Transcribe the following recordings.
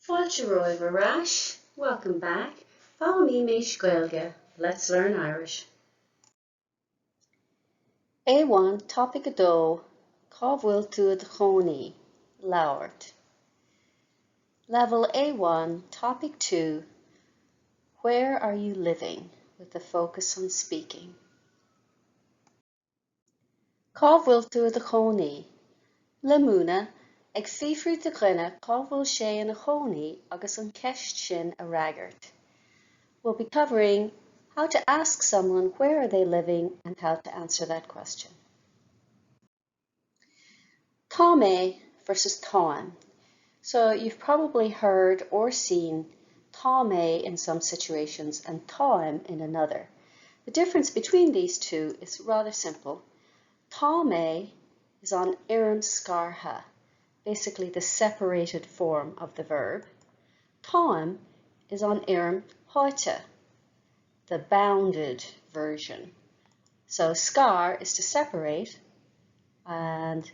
Fáilte romhaibh ar ais, welcome back, Foghlaimímis Gaeilge, let's learn Irish. A1, Topaic 2, Cá bhfuil tú i do chónaí? Labhairt. Level A1, Topic 2, Where are you living? with a focus on speaking. Cá bhfuil tú i do chónaí? Le múineadh, ag fiafraí de dhuine cá bhfuil sé ina chónaí agus an cheist sin a fhreagairt. We'll be covering how to ask someone where are they living and how to answer that question. Tá mé versus táim. So you've probably heard or seen tá mé in some situations and táim in another. The difference between these two is rather simple. Tá mé is an fhoirm scartha, basically the separated form of the verb. Táim is an fhoirm tháite, the bounded version. So scar is to separate and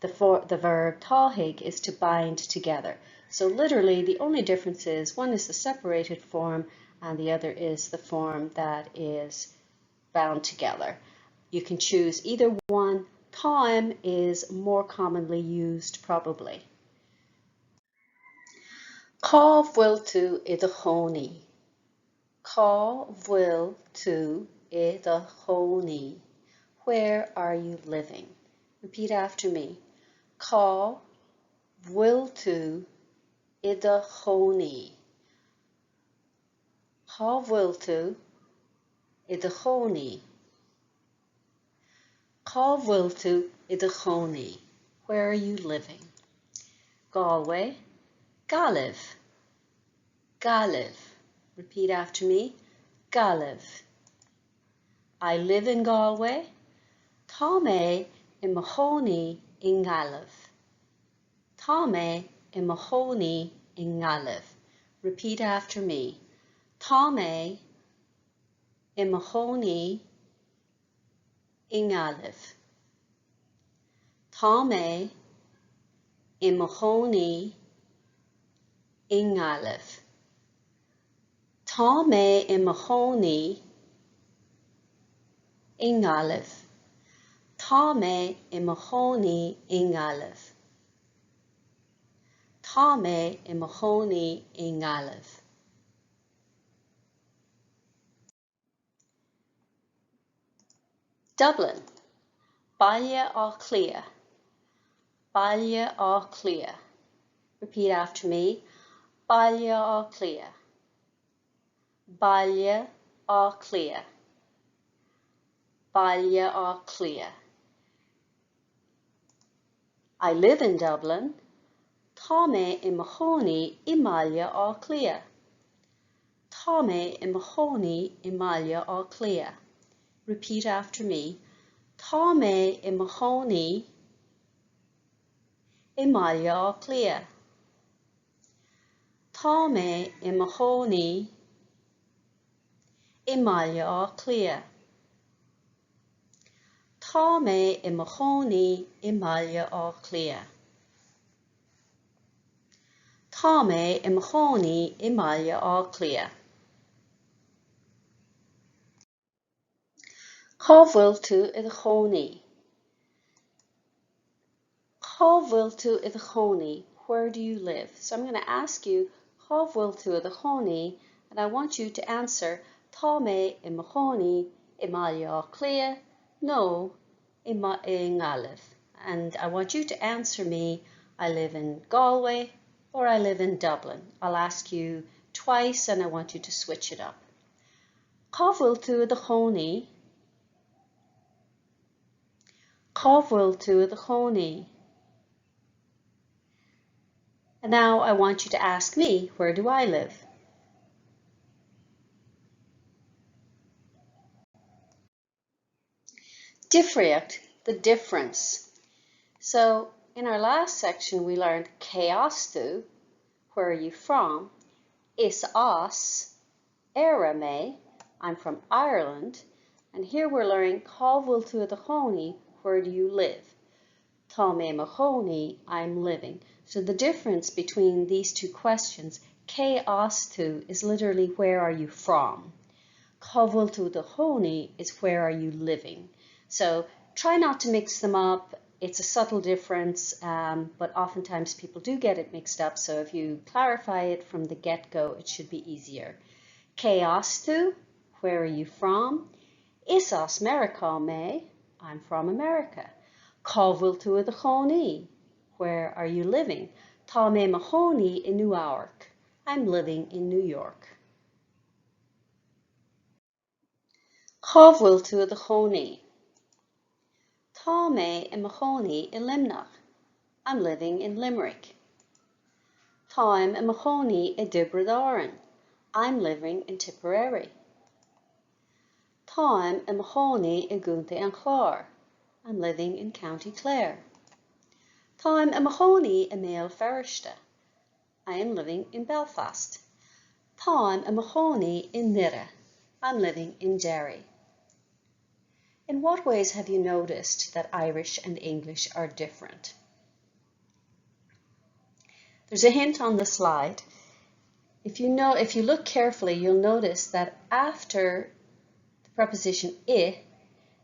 the, for, the verb táthaigh is to bind together. So literally the only difference is one is the separated form and the other is the form that is bound together. You can choose either one. Táim is more commonly used probably. Cá bhfuil tú i do chónaí? Cá bhfuil tú i do chónaí? Where are you living? Repeat after me. Cá bhfuil tú i do chónaí? Cá bhfuil tú i do chónaí? Cá bhfuil tú i do chónaí? Where are you living? Galway, Gaillimh. Gaillimh. Repeat after me. Gaillimh. I live in Galway. Tá mé i mo chónaí i nGaillimh. Tá mé i mo chónaí i nGaillimh. Repeat after me. Tá mé i mo chónaí i nGaillimh. Tá mé i mo chónaí i nGaillimh. Tá mé i mo chónaí i nGaillimh. Tá mé i mo chónaí i nGaillimh. Tá mé i mo chónaí i nGaillimh. Dublin, Baile Átha Cliath, Baile Átha Cliath. Repeat after me. Baile Átha Cliath, Baile Átha Cliath, Baile Átha Cliath. I live in Dublin. Tá mé i mo chónaí i mBaile Átha Cliath. Tá mé i mo chónaí i mBaile Átha Cliath. Repeat after me. Tá mé i mo chónaí i mBaile Átha Cliath. Tá mé i mo chónaí i mBaile Átha Cliath. Tá mé i mo chónaí i mBaile Átha Cliath. Tá mé i mo chónaí i mBaile Átha Cliath. Cá bhfuil tú i do chónaí? Cá bhfuil tú i do chónaí? Where do you live? So I'm going to ask you, cá bhfuil tú i do chónaí? And I want you to answer, tá mé i mo chónaí i mBaile Átha Cliath nó i nGaillimh. And I want you to answer me, I live in Galway or I live in Dublin. I'll ask you twice and I want you to switch it up. Cá bhfuil tú i do chónaí? Cá bhfuil tú i do chónaí? And now I want you to ask me, where do I live? Difríocht, the difference. So in our last section we learned cé as tú, where are you from? Is as Éire mé, I'm from Ireland. And here we're learning cá bhfuil tú i do chónaí, where do you live? Tá mé i mo chónaí, I'm living. So the difference between these two questions, cé as tú is literally where are you from? Cá bhfuil tú i do chónaí is where are you living? So try not to mix them up. It's a subtle difference, um, but oftentimes people do get it mixed up. So if you clarify it from the get-go, it should be easier. Cé as tú, where are you from? Is as Meiriceá mé, I'm from America. Cá bhfuil tú i do chónaí? Where are you living? Tá mé i mo chónaí i Nua-Eabhrac. I'm living in New York. Cá bhfuil tú i do chónaí? Tá mé i mo chónaí i Luimneach. I'm living in Limerick. Táim i mo chónaí i dTiobraid Árann. I'm living in Tipperary. Táim i mo chónaí i gContae an Chláir. I'm living in County Clare. Táim i mo chónaí i mBéal Feirste. I am living in Belfast. Táim i mo chónaí i nDoire. I'm living in Derry. In what ways have you noticed that Irish and English are different? There's a hint on the slide. If you know, if you look carefully, you'll notice that after the preposition i,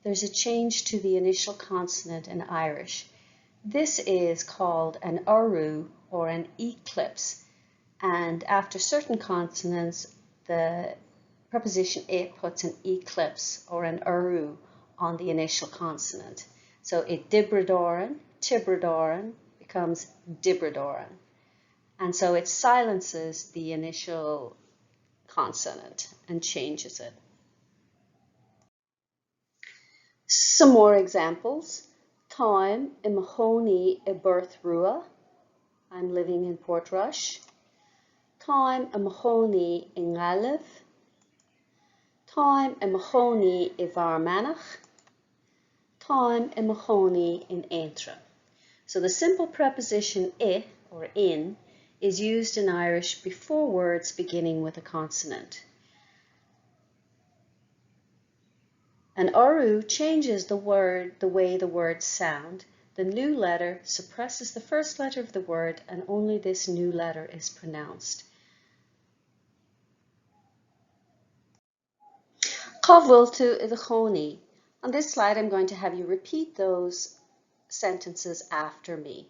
there's a change to the initial consonant in Irish. This is called an urú or an eclipse. And after certain consonants, the preposition i puts an eclipse or an urú on the initial consonant. So i dTiobraid Árann, Tiobraid Árann becomes dTiobraid Árann. And so it silences the initial consonant and changes it. Some more examples. Táim i mo chónaí i bPort Rua. I'm living in Portrush. Táim i mo chónaí i nGaillimh. Táim i mo chónaí i bhFear Manach. Táim i mo chónaí in Aontroim. So the simple preposition i or in is used in Irish before words beginning with a consonant. An urú changes the word the way the words sound. The new letter suppresses the first letter of the word and only this new letter is pronounced. Cá bhfuil tú i do chónaí? On this slide, I'm going to have you repeat those sentences after me.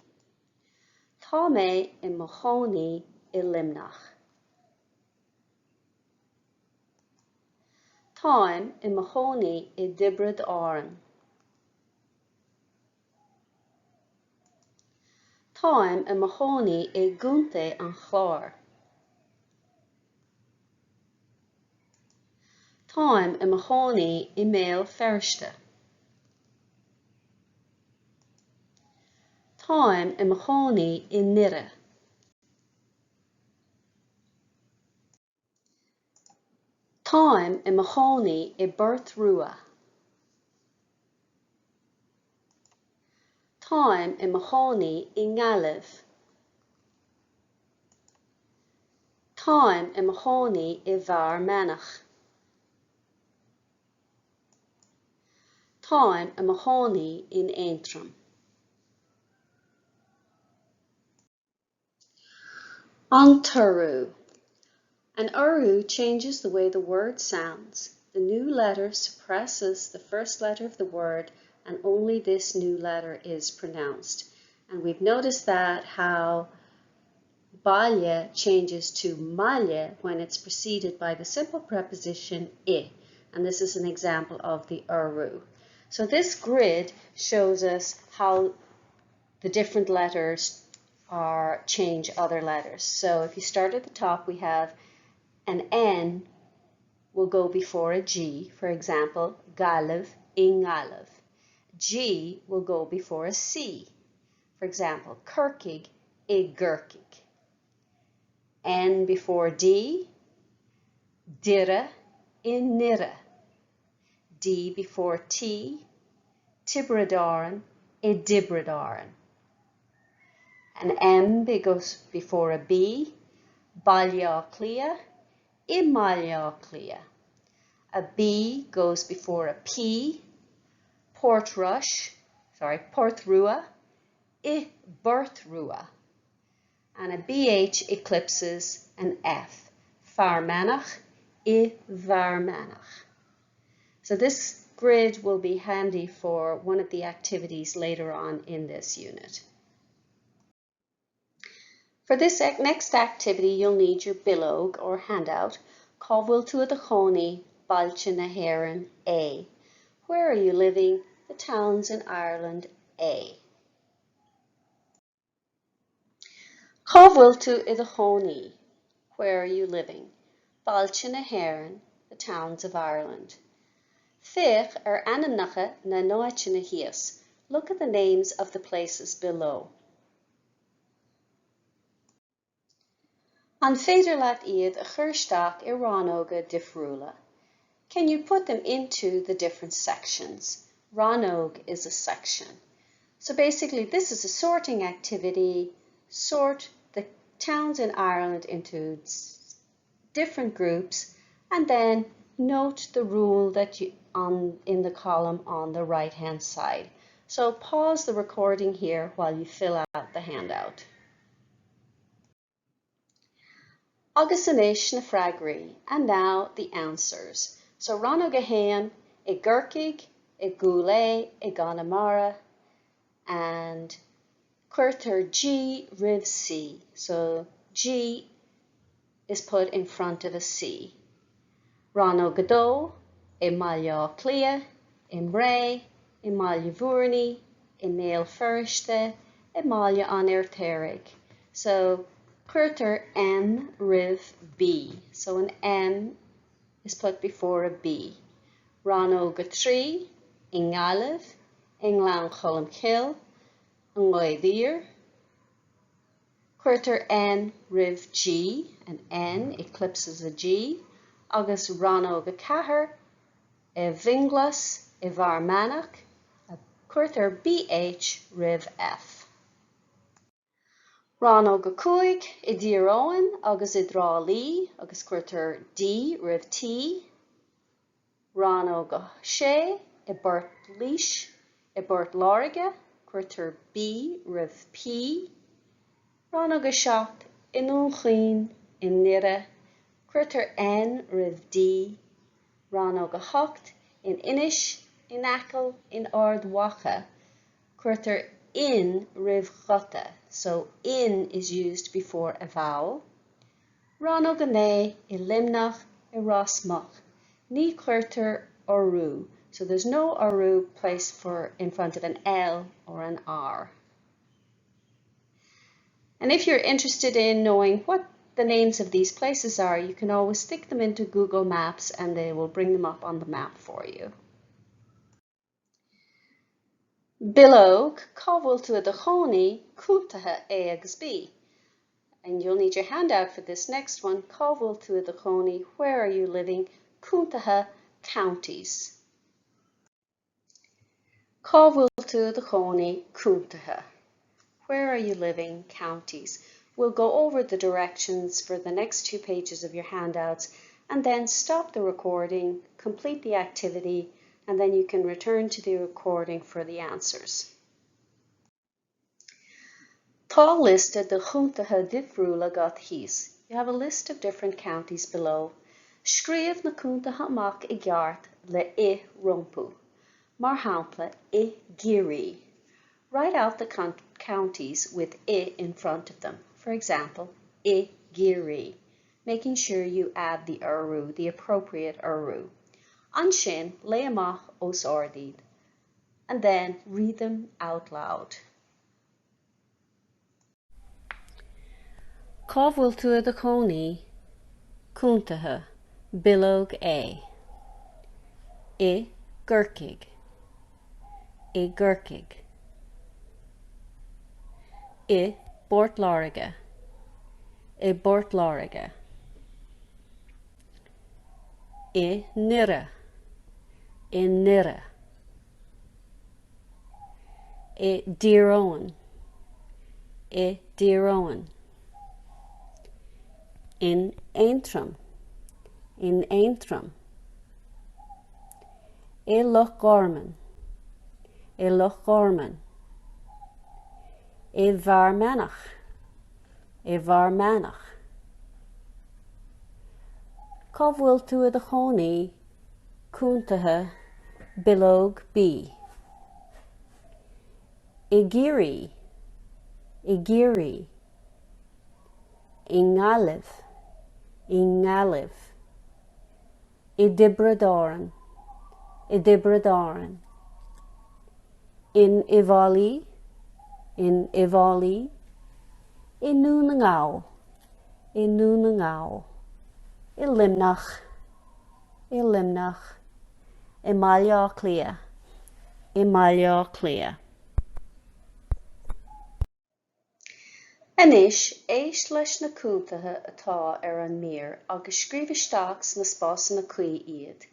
Tá mé i mo chónaí i Luimneach. Táim i mo chónaí i dTiobraid Árann. Táim i mo chónaí i gContae an Chláir. Táim i mo chónaí i mBéal Feirste. Táim i mo chónaí i nDoire. Táim i mo chónaí i bPort Rua. Táim i mo chónaí i nGaillimh. Táim i mo chónaí i bhFear Manach. Táim i mo chónaí in Aontroim. An t-urú. An urú changes the way the word sounds. The new letter suppresses the first letter of the word and only this new letter is pronounced. And we've noticed that how baile changes to mbaile when it's preceded by the simple preposition i. And this is an example of the urú. So this grid shows us how the different letters are change other letters. So if you start at the top, we have an N will go before a G, for example, Gaillimh, i nGaillimh. G will go before a C, for example, Corcaigh, i gCorcaigh. N before D, Doire, i nDoire. D before T, Tiobraid Árann, i dTiobraid Árann. An M goes before a B, Baile Átha Cliath, i mBaile Átha Cliath. A B goes before a P, Portrush, sorry, Port Rua, I bPort Rua. And a BH eclipses an F. Fear Manach, I bhFear Manach. So this grid will be handy for one of the activities later on in this unit. For this next activity, you'll need your bileog or handout, Cá bhfuil tú i do chónaí, Bailte na hÉireann A. Where are you living? The towns in Ireland A. Cá bhfuil tú i do chónaí? Where are you living? Bailte na hÉireann, the towns of Ireland. Féach ar ainmneacha na n-áiteanna thíos. Look at the names of the places below. An féidir leat iad a chur isteach i rannóga difriúla? Can you put them into the different sections? Rannóg is a section. So basically this is a sorting activity. Sort the towns in Ireland into different groups and then note the rule that you on in the column on the right hand side. So pause the recording here while you fill out the handout. Agus anois na freagraí, and now the answers. So rannóg 1, i gCorcaigh, i gCúil Aodha, i gConamara, and cuirtear G roimh C. So G is put in front of a C. Rannóg 2, i mBaile Átha Cliath, i mBré, i mBaile Bhúirne, i mBéal Feirste, i mBaile an Fheirtéaraigh. So cuirtear M roimh B. So an M is put before a B. Rannóg 3, i nGaillimh, i nGleann Cholm Cille, i nGaoth Dobhair, Cuirtear N roimh G, an N eclipses a G, agus rannóg 4, i bhFionnghlas, i bhFear Manach, cuirtear BH roimh F. Rannóg 5, i dTír Eoghain agus i dTrá Lí, agus cuirtear D roimh T. Rannóg 6, i bPort Laoise, i bPort Láirge, cuirtear B roimh P. Rannóg 7, i nDún Chaoin, i nDoire, cuirtear N roimh D. Rannóg 8, in Inis, in Acaill, in Ard Mhacha, cuirtear in roimh ghuta, so in is used before a vowel. Rannóg 9, i Luimneach, i Ros Muc. Ní chuirtear urú, so there's no urú placed for in front of an L or an R. And if you're interested in knowing what the names of these places are, you can always stick them into Google Maps and they will bring them up on the map for you. Bileog, Cá bhfuil tú i do chónaí, Contaetha A agus B. And you'll need your handout for this next one. Cá bhfuil tú i do chónaí, where are you living, Contaetha, counties. Cá bhfuil tú i do chónaí, Contaetha. Where are you living, counties. We'll go over the directions for the next two pages of your handouts and then stop the recording, complete the activity, and then you can return to the recording for the answers. Tá liosta de chontaetha difriúla agat thíos. You have a list of different counties below. Scríobh na contaetha amach i gceart le i rompu. Mar shampla, i gCiarraí. Write out the counties with i in front of them. For example, i gCiarraí, making sure you add the urú, the appropriate urú. Ansin, léigh amach os ard iad, and then read them out loud. Cá bhfuil tú i do chónaí? Contaetha, Bileog A. I gCorcaigh. I gCorcaigh. I bPort Láirge. I bPort Láirge. I nDoire. I nDoire. I dTír Eoghain. I dTír Eoghain. In Aontroim. In Aontroim. I Loch Garman. I Loch Garman. I bhFear Manach. I bhFear Manach. Cá bhfuil tú i do chónaí? Contaetha, Bileog B. I gCiarraí. I gCiarraí. I nGaillimh. I nGaillimh. I dTiobraid Árann. I dTiobraid Árann. In Uíbh Fhailí. In Uíbh Fhailí. I nDún na nGall. I nDún na nGall. I Luimneach. I Luimneach. I mBaile Átha Cliath. I mBaile Átha Cliath. Anois, éist leis na contaetha atá ar an mír agus scríobh isteach sna spásanna cuí iad.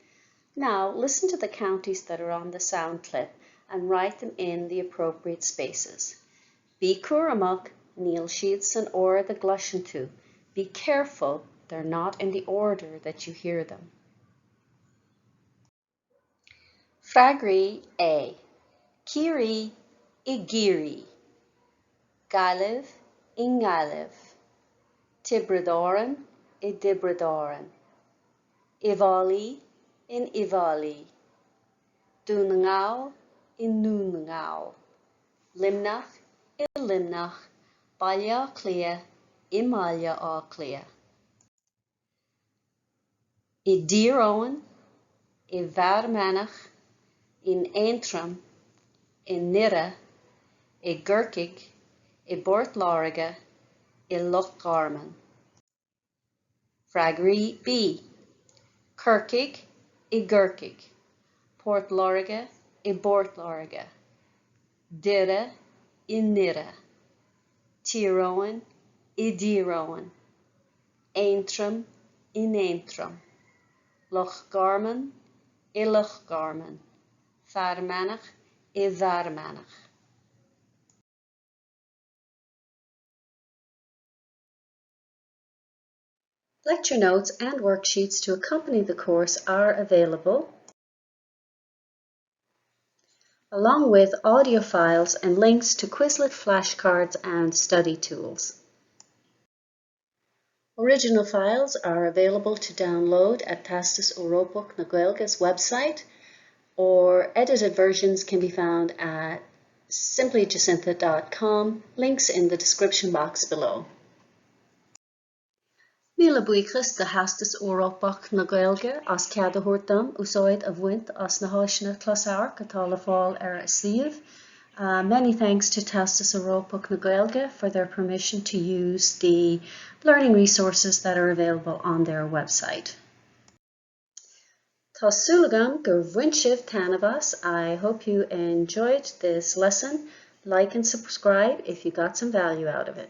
Now, listen to the counties that are on the sound clip and write them in the appropriate spaces. Bí cúramach, níl siad san ord a gcloiseann tú. Be careful, they're not in the order that you hear them. Freagraí A. Ciarraí i gCiarraí. Gaillimh i nGaillimh. Tiobraid Árann i dTiobraid Árann. Uíbh Fhailí in Uíbh Fhailí. Dún na nGall i nDún na nGall. Luimneach i Luimneach. Baile Átha Cliath i mBaile Átha Cliath. I dTír Eoghain, i bhFear Manach, in Aontroim, i nDoire, i gCorcaigh, i bPort Láirge, i Loch Garman. Freagraí B. Corcaigh, i gCorcaigh. Port Láirge, i bPort Láirge. Doire, i nDoire. Tír Eoghain, i dTír Eoghain. Aontroim, in Aontroim. Loch Garman, i Loch Garman. Fear Manach, i bhFear Manach. Lecture notes and worksheets to accompany the course are available along with audio files and links to Quizlet flashcards and study tools. Original files are available to download at Teastas Eorpach na Gaeilge's website or edited versions can be found at simplyjacintha.com, links in the description box below. Míle buíochas do Theastas Eorpach na Gaeilge as cead a thabhairt dom úsáid a bhaint as na háiseanna closamhairc atá le fáil ar a suíomh. Uh, many thanks to Teastas Eorpach na Gaeilge for their permission to use the learning resources that are available on their website. Tá súil agam gur bhain sibh taitneamh as. I hope you enjoyed this lesson. Like and subscribe if you got some value out of it.